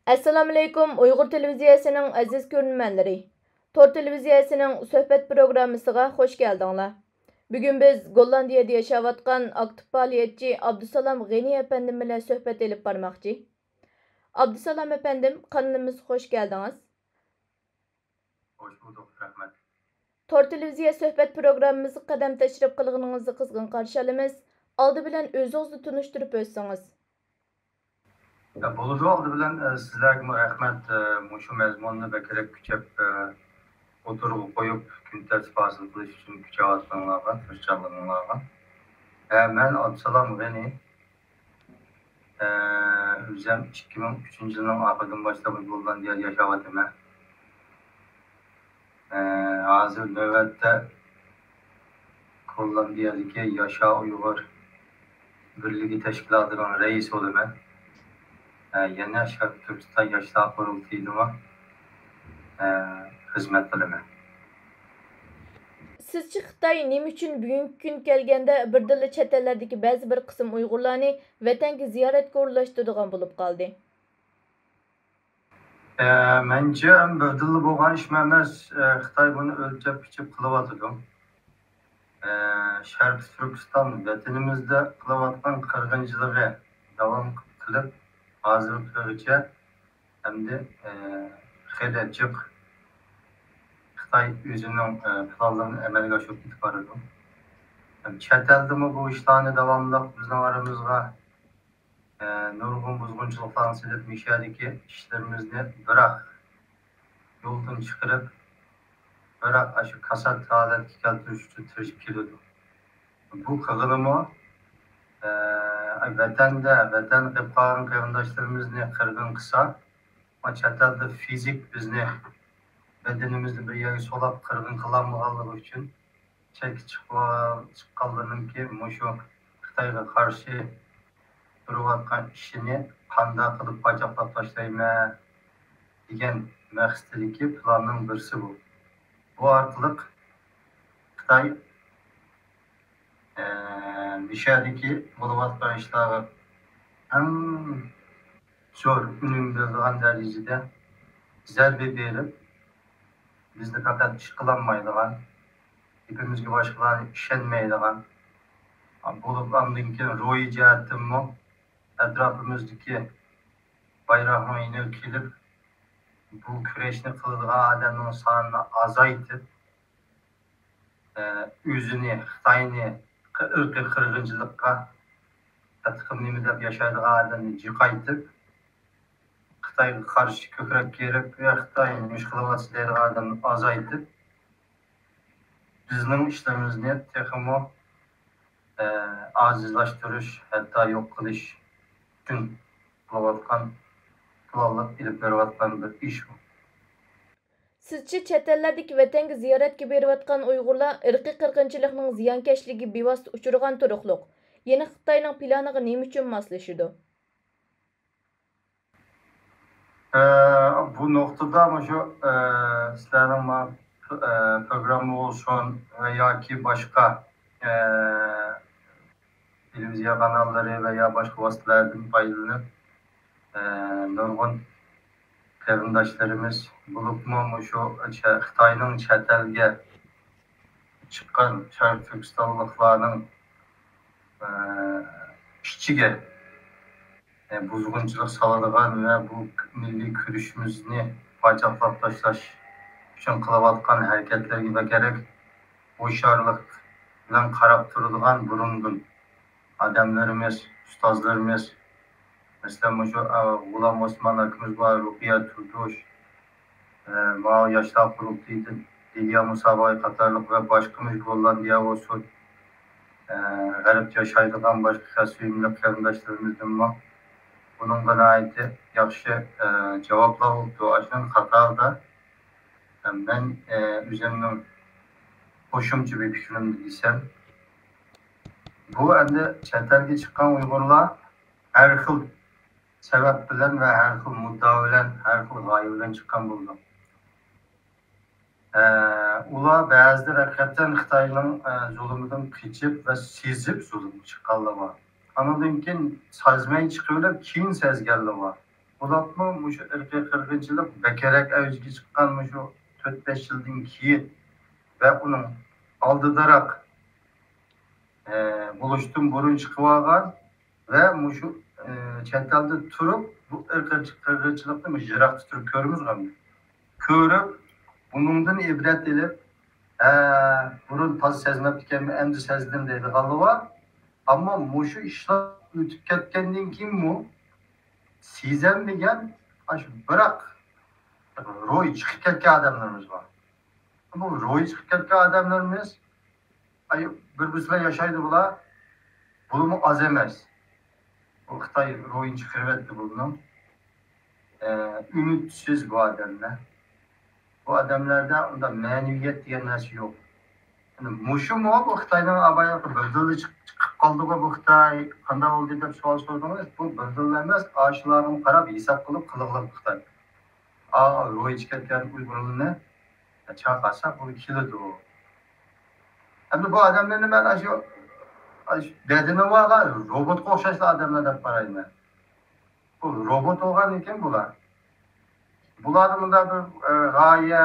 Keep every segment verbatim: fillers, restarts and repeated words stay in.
ئەسسالامۇئەلەيكۇم، ئۇيغۇر تېلېۋىزىيەسىنىڭ ئەزىز كۆرۈرمەنلىرى. تور تېلېۋىزىيەسىنىڭ سۆھبەت پروگراممىسىغا خۇش كەلدىڭلار. بۈگۈن بىز گوللاندىيەدە ياشاۋاتقان ئاكتىپ پائالىيەتچى ئابدۇسالام غېنى ئەپەندىم بىلەن سۆھبەت ئېلىپ بارماقچى. ئابدۇسالام ئەپەندىم، قانىلىمىزغا خۇش كەلدىڭىز. خوش بولدۇق، رەھمەت. تور تېلېۋىزىيە سۆھبەت پروگراممىمىزغا قەدەم تەشرىپ قىلغىنىڭىزنى قىزغىن قارشى ئالىمىز. ئالدى بىلەن ئۆزىڭىزنى تونۇشتۇرۇپ ئۆتسىڭىز. يا، بولىدۇ، ئالدى بىلەن، ئە، سىزلەرگىمۇ رەھمەت، ئە، مۇشۇ مەزمۇننى بەكرەك كۈچەپ، ئە، ئوتتۇرىغا قويۇپ، كۈن تەرتىپ ھاسىل قىلىش ئۈچۈن كۈچەۋاتقىنىڭلارغا، تىرىشچانلىقىڭلارغا. ئە، مەن ئابدۇسالام غېنى. ئە، ئۆزۈم ئىككى مىڭ ئۈچىنچى يىلنىڭ ئاخىرىدىن باشلاپ گوللاندىيەدە ياشاۋاتىمەن. ئە، ھازىر نۆۋەتتە گوللاندىيەدىكى ياشا ئۇيغۇر بىرلىكى تەشكىلاتىنىڭ رەئىسى بولىمەن. ئە، يەنە شەرقىي تۈركىستان ياشلار قۇرۇلتىيىدىمۇ، ئە، خىزمەت قىلىمەن. سىزچە خىتاي نېمە ئۈچۈن بۈگۈنكى كۈن كەلگەندە بىردىنلا چەت ئەللەردىكى بەزى بىر قىسىم ئۇيغۇرلارنى ۋەتەنگە زىيارەتكە ئورۇنلاشتۇرىدىغان بولۇپ قالدى؟ ئە، مەنچە، بىردىنلا بولغان ئىشمۇ ئەمەس. ئە، خىتاي بۇنى ئۆلچەپ-پىچەپ قىلىۋاتىدۇ. ئە، شەرقىي تۈركىستان ۋەتىنىمىزدە قىلىۋاتقان قىرغىنچىلىقى داۋام قىلىپ، ھازىرغىچە ھەمدە، ئە، خېلى جىق خىتاي ئۆزىنىڭ، ئە، پىلانلىرىنى ئەمەلگە ئاشۇرۇپ كېتىپ بارىدۇ. ھەم چەت ئەلدىمۇ بۇ ئىشلارنى داۋاملىق بىزنىڭ ئارىمىزغا، ئە، نۇرغۇن بۇزغۇنچىلىقلارنى سېلىپ، مۇشۇ يەردىكى ئىشلىرىمىزنى بىراق يولدىن چىقىرىپ، بىراق ئاشۇ كاسات ھالەتكە كەلتۈرۈش ئۈچۈن تىرىشىپ كېلىدۇ. بۇ قىلغىنىمۇ، ئە، ۋەتەندە، ۋەتەندە قېلىپ قالغان قېرىنداشلىرىمىزنى قىرغىن قىلسا، ئەمما چەت ئەلدە فىزىك بىزنى، بەدىنىمىزنى بىر يەرگە سولاپ قىرغىن قىلالمىغانلىقى ئۈچۈن، چەتكە چىقىۋال-، چىققانلىرىنىڭكى مۇشۇ خىتايغا قارشى تۇرۇۋاتقان ئىشىنى قانداق قىلىپ پاچاقلاپ تاشلايمەن دېگەن مەقسىتىدىكى پىلاننىڭ بىرسى بۇ. بۇ ئارقىلىق خىتاي، ئە، مۇشۇ يەردىكى بولۇۋاتقان ئىشلارغا ئەڭ زور ئۈنۈم بېرىدىغان دەرىجىدە زەربە بېرىپ، بىزنى پەقەت ئىش قىلالمايدىغان، گېپىمىزگە باشقىلار ئىشەنمەيدىغان بولۇپ، ئاندىن كېيىن روھىي جەھەتتىنمۇ ئەتراپىمىزدىكى بايراقنىڭ يېنىغا كېلىپ، بۇ كۈرەشنى قىلىدىغان ئادەمنىڭ سانىنى ئازايتىپ، ئۆزىنى، خىتاينى ئىرقىي قىرغىنچىلىققا قەتئىي نېمە دەپ ياشايدىغان ئادەمنى جىقايتىپ، خىتايغا قارشى كۆكرەك كېرىپ، يا خىتاي مۇشۇ قىلىۋاتسا دەيدىغان ئادەمنى ئازايتىپ، بىزنىڭ ئىشلىرىمىزنى تېخىمۇ، ئە، ئاجىزلاشتۇرۇش، ھەتتا يوق قىلىش ئۈچۈن قىلىۋاتقان، پىلانلاپ ئېلىپ بېرىۋاتقان بىر ئىش بۇ. سىزچە چەت ئەللەردىكى ۋەتەنگە زىيارەتكە بېرىۋاتقان ئۇيغۇرلار ئىرقىي قىرغىنچىلىقنىڭ زىيانكەشلىكىگە بىۋاسىتە ئۇچرىغان تۇرۇقلۇق، يەنە خىتاينىڭ پىلانىغا نېمە ئۈچۈن ماسلىشىدۇ؟ ئە، بۇ نۇقتىدا مۇشۇ، ئە، سىلەرنىڭ ما-، ئە، پروگرامما بولسۇن ۋە ياكى باشقا، ئە، تېلېۋىزىيە قاناللىرى ۋە يا باشقا ۋاسىتىلەردىن پايدىلىنىپ، ئە، نۇرغۇن قېرىنداشلىرىمىز، بولۇپمۇ مۇشۇ چە-، خىتاينىڭ چەت ئەلگە چىققان شەرقىي تۈركىستانلىقلارنىڭ، ئە، ئىچىگە، ئە، بۇزغۇنچىلىق سالىدىغان ۋە بۇ مىللىي كۈرىشىمىزنى پاچاقلاپ تاشلاش ئۈچۈن قىلىۋاتقان ھەرىكەتلىرىگە بەكرەك ھوشيارلىق بىلەن قاراپ تۇرىدىغان بۇرۇندىن ئادەملىرىمىز، ئۇستازلىرىمىز، مەسىلەن، مۇشۇ، ئە، غۇلام ئوسمان ئاكىمىز بار، رۇقىيە تۇردۇش، ئە، ماۋۇ ياشلار قۇرۇلتىيىدىن لىلىيا مۇساباي قاتارلىق ۋە باشقا مۇشۇ گوللاندىيە بولسۇن، ئە، غەربتە ياشايدىغان باشقا خەت سۆيۈملۈك قېرىنداشلىرىمىزدىنمۇ بۇنىڭغا ناھايىتى ياخشى، ئە، جاۋابلار بوپتۇ. ئاشۇنىڭ قاتارىدا، ئە، مەن، ئە، ئۆزۈمنىڭ قوشۇمچە بىر پىكرىمنى دېسەم، بۇ ئەمدى چەت ئەلگە چىققان ئۇيغۇرلار ھەر خىل سەۋەب بىلەن ۋە ھەر خىل مۇددىئا بىلەن، ھەر خىل غايە بىلەن چىققان بولىدۇ. ئە، ئۇلار بەزىلىرى ھەقىقەتەن خىتاينىڭ، ئە، زۇلۇمىدىن قېچىپ ۋە سېزىپ زۇلۇمغا چىققانلار بار. ئانىڭدىن كېيىن سەزمەي چىقىۋېلىپ، كېيىن سەزگەنلەر بار. بولۇپمۇ مۇشۇ ئىرقىي قىرغىنچىلىق بەكرەك ئەۋجىگە چىققان مۇشۇ تۆت-بەش يىلدىن كېيىن ۋە ئۇنىڭ ئالدىداراق، ئە، بولۇشتىن بۇرۇن چىقىۋالغان ۋە مۇشۇ، ئە، چەت ئەلدە تۇرۇپ بۇ ئىرقىي قىرغىنچىلىقنى مۇشۇ يىراقتا تۇرۇپ كۆرىمىز غەمدە. كۆرۈپ، بۇنىڭدىن ئىبرەت ئېلىپ، ھە، بۇرۇن تازا سەزمەپتىكەنمەن، ئەمدى سەزدىم دەيدىغانلار بار. ئەمما مۇشۇ ئىشلار ئۆتۈپ كەتكەندىن كېيىنمۇ سېزەلمىگەن، ئاشۇ بىراق روھى چىقىپ كەتكەن ئادەملىرىمىز بار. بۇ روھى چىقىپ كەتكەن ئادەملىرىمىز، ئاي، بىر-بىرسى بىلەن ياشايدۇ بۇلار. بۇلىمۇ ئاز ئەمەس. بۇ خىتاي روھىنى چىقىرىۋەتتى بۇلىنىڭ. ئە، ئۈمىدسىز بۇ ئادەملەر. بۇ ئادەملەردە ئۇنداق مەنىۋىيەت دېگەن نەرسە يوق. يەنى مۇشۇمۇ بۇ خىتاينىڭ ئاۋايلىقى بىر دىلدا چىق-، چىقىپ قالدىغۇ بۇ خىتاي، قانداق بولدى دەپ سوئال سورىدىڭىز. بۇ بىر دىللا ئەمەس، ئاشۇلارغىمۇ قاراپ ھېساب قىلىپ قىلىغلىق خىتاي. ئا، روھى چىقىپ كەتكەن ئۇيغۇرلىرىنى چاقىرساق بۇ كېلىدۇ. ئەمدى بۇ ئادەملەرنى مەن ئاشۇ، ئاشۇ بەدىنى بارغان روبوتقا ئوخشاشلا ئادەملەر دەپ قارايمەن. بۇ روبوت بولغاندىن كېيىن بۇلار. بۇلاردا مۇنداق بىر، ئە، غايە،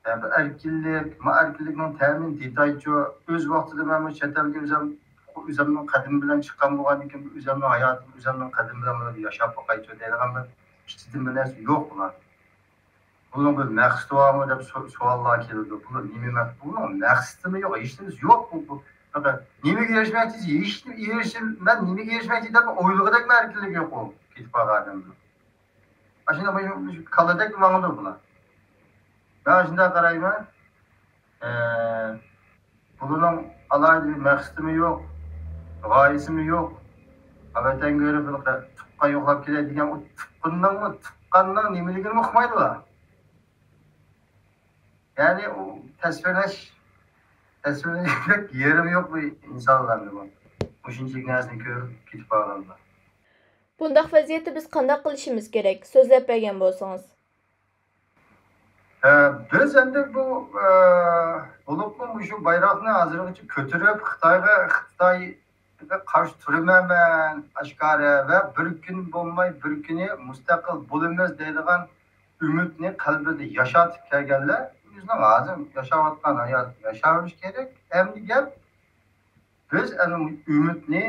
ئە، بىر ئەركىنلىك، ما ئەركىنلىكنىڭ تەمىنى دېتايچۇ، ئۆز ۋاقتىدا مەن مۇشۇ چەت ئەلگە ئۆزۈم، ئۆزۈمنىڭ قەدىمى بىلەن چىققان بولغاندىن كېيىن، ئۆزۈمنىڭ ھاياتىمنى ئۆزۈمنىڭ قەدىمى بىلەن ياشاپ باقايچۇ دەيدىغان بىر ئىچىدىن بىر نەرسە يوق بۇلار. بۇنىڭ بىر مەقسىتى بارمۇ دەپ سو-، سوئاللار كېلىدۇ. بۇنىڭ نېمە مەقسىتى؟ بۇنىڭ مەقسىتىمۇ يوق، ھېچنېمىسى يوق. بۇ، بۇ، پەقەت نېمىگە ئېرىشمەكچىسىز؟ ھېچ ئېرىشىم، مەن نېمىگە ئېرىشمەكچى دەپ ئويلىغۇدەكمۇ ئەركىنلىك يوق ئۇ كېتىپ قالغان ئادەمنىڭ. ئاشۇنداق مۇشۇ، مۇشۇ كالىدەك ماڭىدۇ بۇلار. مەن ئاشۇنداق قارايمەن. ئە، بۇلارنىڭ ئالاھىدە بىر مەقسىتىمۇ يوق، غايىسىمۇ يوق. ۋەتەنگە بېرىپ بىر تۇغقان يوقلاپ كېلەي دېگەن ئۇ تۇغقىنىڭمۇ، تۇغقاننىڭ نېمىلىكىنىمۇ ئۇقمايدۇ. يەنى ئۇ تەسۋىرلەش، تەسۋىرلەشلىك يېرىمۇ يوق بۇ ئىنسانلارنىمۇ. مۇشۇنچىلىك نەرسىنى كۆرۈپ كېتىپ قالغانلار. بۇنداق ۋەزىيەتتە بىز قانداق قىلىشىمىز كېرەك؟ سۆزلەپ بەرگەن بولسىڭىز. ئە، بىز ئەمدى بۇ، ئە، بولۇپمۇ مۇشۇ بايراقنى ھازىرغىچە كۆتۈرۈپ، خىتايغا، خىتايغا قارشى تۇرىمەن مەن ئاشكارا ۋە بىر كۈن بولماي بىر كۈنى مۇستەقىل بولىمىز دەيدىغان ئۈمىدنى قەلبىدە ياشاتىپ كەلگەنلەر ئۆزىنىڭ ھازىر ياشاۋاتقان ھاياتىنى ياشاۋېرىشى كېرەك. ئەمدى گەپ بىز ئەنە ئۈمىدنى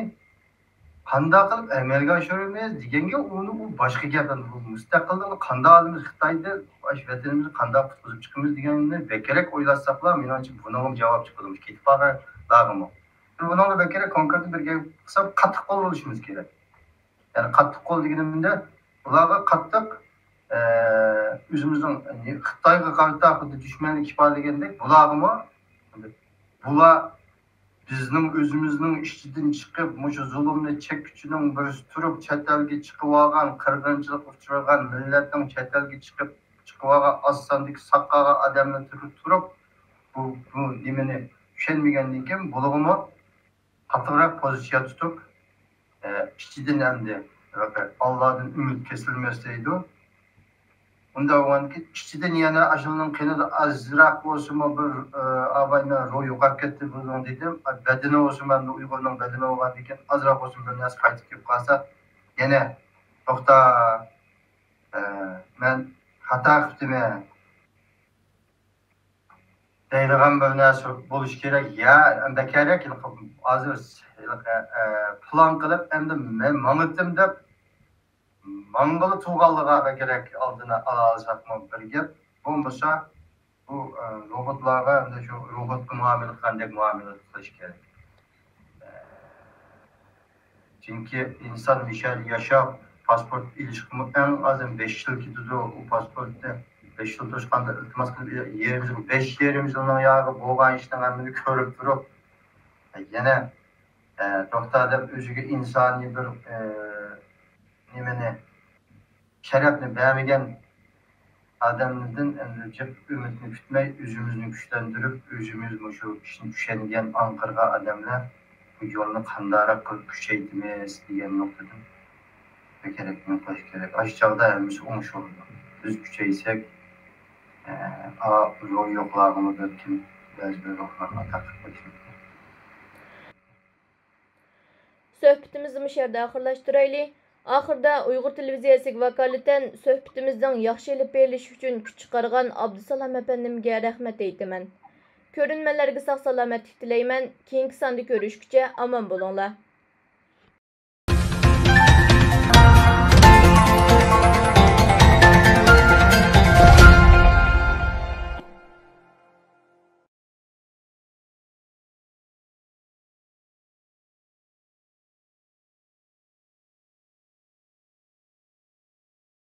قانداق قىلىپ ئەمەلگە ئاشۇرىمىز دېگەنگە، ئۇنى، ئۇ باشقا گەپ. ئەنە بۇ مۇستەقىللىقنى قانداق ئالىمىز، خىتايدىن ئاشۇ ۋەتىنىمىزنى قانداق قۇتقۇزۇپ چىقىمىز دېگەننى بەكرەك ئويلاشساقلا، مېنىڭچە بۇنىڭغىمۇ جاۋاب چىقىدۇ، كېتىپ قالغانلارغىمۇ. بۇنىڭغا بەكرەك كونكرېت بىر گەپ قىلسام، قاتتىق قول بولۇشىمىز كېرەك. يەنى قاتتىق قول دېگىنىمدە، بۇلارغا قاتتىق، ئە، ئۆزىمىزنىڭ خىتايغا قارىتا خۇددى دۈشمەنلىك ئىپادىلىگەندەك، بۇلارغىمۇ، بۇلار بىزنىڭ ئۆزىمىزنىڭ ئىچىدىن چىقىپ، مۇشۇ زۇلۇمنى چەككۈچىنىڭ بىرسى تۇرۇپ، چەت ئەلگە چىقىۋالغان، قىرغىنچىلىققا ئۇچرىغان مىللەتنىڭ چەت ئەلگە چىقىپ، چىقىۋالغان ئاز ساندىكى ساق قالغان ئادەملەر تۇرۇپ، تۇرۇپ، بۇ، بۇ نېمىنى چۈشەنمىگەندىن كېيىن، بۇلارغىمۇ قاتتىقراق پوزىتسىيە تۇتۇپ، ئە، ئىچىدىن ئەمدى، ئاللادىن ئۈمىد كېسىلمەس دەيدۇ. ئۇنداق بولغاندىكىن ئىچىدىن يەنە ئاشۇنىڭ قېنىدا ئازراق بولسىمۇ بىر، ئە، ئاۋاينىڭ روھى يوقاپ كەتتى بۇنىڭ دېدىم. بەدىنى بولسىمۇ ئەمدى ئۇيغۇرنىڭ بەدىنى بولغاندىكىن ئازراق بولسىمۇ بىر نەرسە قايتىپ كېلىپ قالسا، يەنە توختا، ئە، مەن خاتا قىپتىمەن دەيدىغان بىر نەرسە بولۇشى كېرەك. يا، ئەمدى كېرەك، ھېلىقى ھازىر ھېلىقى، ئە، پىلان قىلىپ، ئەمدى مەن ماڭىتتىم دەپ ماڭغىلى تۇرغانلىقىغا بەكرەك ئالدىنى ئالالىساقمۇ بىر گەپ. بولمىسا، بۇ، ئە، روبوتلارغا ئەمدى شۇ روبوتقا مۇئامىلە قىلغاندەك مۇئامىلە قىلىش كېرەك. چۈنكى ئىنسان مۇشۇ يەردە ياشاپ، پاسپورت ئېلىشقىمۇ ئەڭ ئاز بەش يىل كېتىدۇ. ئۇ پاسپورتنى بەش يىل توشقاندا ئىلتىماس قىلىپ، يېرىم يىل، بەش يېرىم يىلنىڭ ياغى بولغان ئىشنىڭ ھەممىنى كۆرۈپ تۇرۇپ، يەنە، ئە، توختا دەپ ئۆزىگە ئىنسانىي بىر، ئە، نېمىنى، شەرەپنى بەرمىگەن ئادەمدىن ئەمدى جىق ئۈمىدنى كۈتمەي، ئۆزىمىزنى كۈچلەندۈرۈپ، ئۆزىمىز مۇشۇ ئىشنى چۈشەنگەن، ئاڭقىرغان ئادەملەر بۇ يولنى قانداقراق قىلىپ كۈچەيتىمىز دېگەن نۇقتىدىن بىر كېرەكنى قىلىش كېرەك. ئاشۇ چاغدا ھەممىسى ئوڭشىلىدۇ. بىز كۈچەيسەك، ئە، ئا، روھى يوقلارغىمۇ بەلكىم بەزى بىر روھلارنى ئاتا قىلىپ قويۇشى مۇمكىن. سۆھبىتىمىزنى مۇشۇ يەردە ئاخىرلاشتۇرايلى. ئاخىرىدا ئۇيغۇر تېلېۋىزىيەسىگە ۋاكالىتەن سۆھبىتىمىزنىڭ ياخشى ئېلىپ بېرىلىشى ئۈچۈن كۈچ چىقارغان ئابدۇسالام ئەپەندىمگە رەھمەت ئېيتىمەن. كۆرۈرمەنلەرگە ساق سالامەتلىك تىلەيمەن. كېيىنكى ساندا كۆرۈشكىچە ئامان بولۇڭلار.